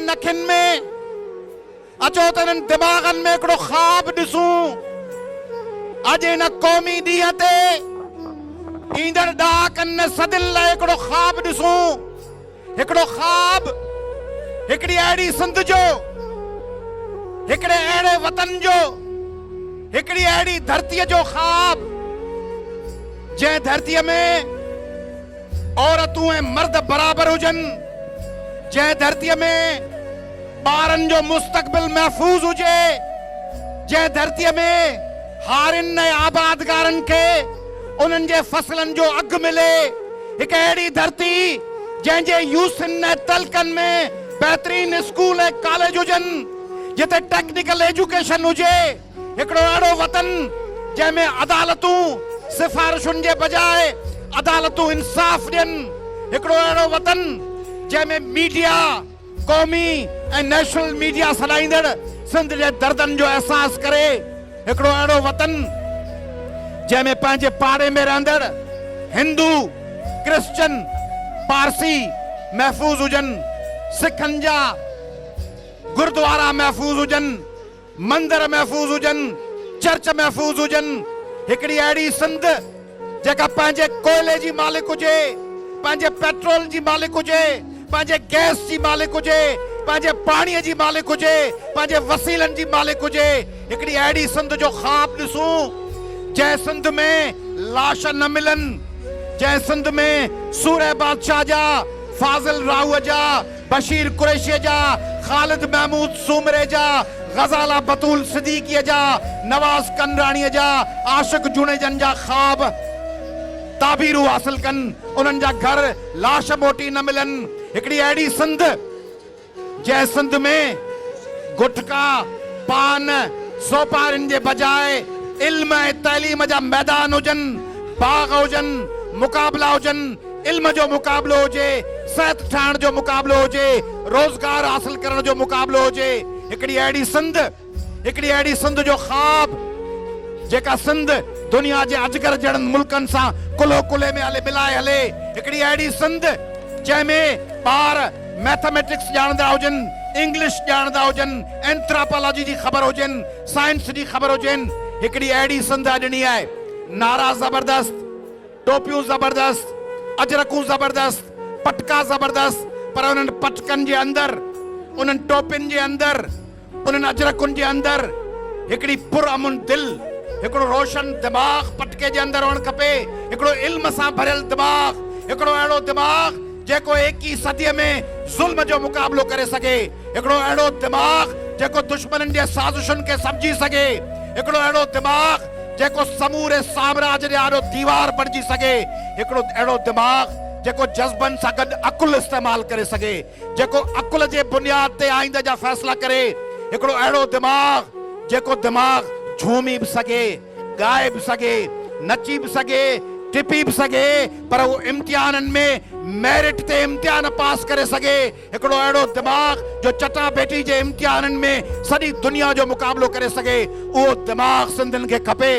انهن اکين ۾، اچو ته انهن دماغن ۾ هڪڙو خواب ڏسون. اڄ هن قومي ڏينهن تي ايندڙ ڏهاڪن نه صدين لاء هڪڙو خواب ڏسون. هڪڙو خواب هڪڙي اهڙي سنڌ جو، هڪڙي اهڙي وطن جو، هڪڙي اهڙي ڌرتيء جو خواب، جنهن ڌرتيء ۾ عورتون ۽ مرد برابر هجن، جنهن ڌرتيء ۾ ٻارن جو مستقبل محفوظ هجي، جنهن ڌرتيء ۾ هارين ۽ آبادگارن کي انهن جي فصلن جو اگهه ملي، هڪ اهڙي ڌرتي جنهن جي يوسين ۽ تعلقن ۾ بهترين اسڪول ۽ ڪاليج هجن، جتي ٽيڪنيڪل ايجوڪيشن هجي، هڪڙو اهڙو وطن جنهن ۾ عدالتون سفارشن جي بجاء عدالتون انصاف ڏين، هڪڙو اهڙو وطن جنهن ۾ ميڊيا، قومي ۽ نيشنل ميڊيا سڏائيندڙ سنڌ جي دردن جو احساس ڪري، هڪڙو اهڙو وطن جنهن ۾ پنهنجي پاڙي ۾ رهندڙ هندو، ڪرسچن، پارسي محفوظ هجن، سکن جا گردوارا محفوظ هجن، مندر محفوظ هجن، چرچ محفوظ هجن، هڪڙي اهڙي سنڌ جيڪا پنهنجي ڪوئلي جي مالڪ هجي، پنهنجي پيٽرول جي مالڪ هجي، پنهنجي گئس جي مالڪ هجي، پنهنجي پاڻي جي مالڪ هجي، پنهنجي وسيلن جي مالڪ هجي، هڪڙي اهڙي سنڌ جو خواب ڏسون، جنهن سنڌ ۾ لاش نه ملن، جنهن سنڌ ۾ سورهيه بادشاهه جا، فاضل راهوء جا، بشير قريشيء جا، خالد محمود سومري جا، غزاله بتول صديقيء جا، نواز ڪنراڻيء جا، عاشق جوڻيجن جا خواب تعبيرون حاصل ڪن، انهن جا گهر لاش موٽي نه ملن. هڪڙي اهڙي سنڌ، جنهن سنڌ ۾ گٽڪا، پان، سوپارين جي بجاء علم ۽ تعليم جا ميدان هجن، باغ هجن، مقابلا هجن، علم جو مقابلو هجي، صحت ٺاهڻ جو مقابلو هجي، روزگار حاصل ڪرڻ جو مقابلو هجي، هڪڙي اهڙي سنڌ، هڪڙي اهڙي سنڌ جو خواب، جيڪا سنڌ دنيا جي اجگر جهڙن ملڪن سان ڪلهو ڪلهي ۾ هلي ملائي هلي، هڪڙي اهڙي سنڌ جنهن ۾ ٻار ميٿاميٽڪس ڄاڻندا هجن، انگلش ڄاڻندا هجن، اينٿراپالاجي جي خبر هجين، سائنس جي خبر هجين، هڪڙي اهڙي سنڌ اڏڻي آهي. نعرا زبردست. ٽوپيون زبردست، اجرڪون زبردست، پٽڪا زبردست، پر انهن پٽڪن جي اندر، انهن ٽوپين جي اندر، انهن اجرڪن جي اندر هڪڙي پر امن دل، هڪڙو روشن دماغ پٽڪي جي اندر هئڻ کپي، هڪڙو علم سان ڀريل دماغ، هڪڙو اهڙو دماغ جيڪو ايڪيهين صديء ۾ ظلم جو مقابلو ڪري سگهي، هڪڙو اهڙو دماغ جيڪو دشمنن جي سازشن کي سمجهي سگهي، هڪڙو اهڙو دماغ جيڪو سموري سامراج جي آڏو ديوار بڻجي سگهي، هڪڙو اهڙو دماغ جيڪو جذبن سان گڏ عقل استعمال ڪري سگهي، جيڪو عقل جي بنياد تي آئنده جا فيصلا ڪري، هڪڙو اهڙو دماغ جيڪو دماغ جهومي به سگهي. ڳائي به سگهي، نچي به سگهي، ٽپي به سگهي، پر هو امتحانن ۾ ميرٽ تي امتحان پاس ڪري سگهي، هڪڙو اهڙو دماغ جو چٽاڀيٽي جي امتحانن ۾ سڄي دنيا جو مقابلو ڪري سگهي، اهو دماغ سنڌين کي کپي.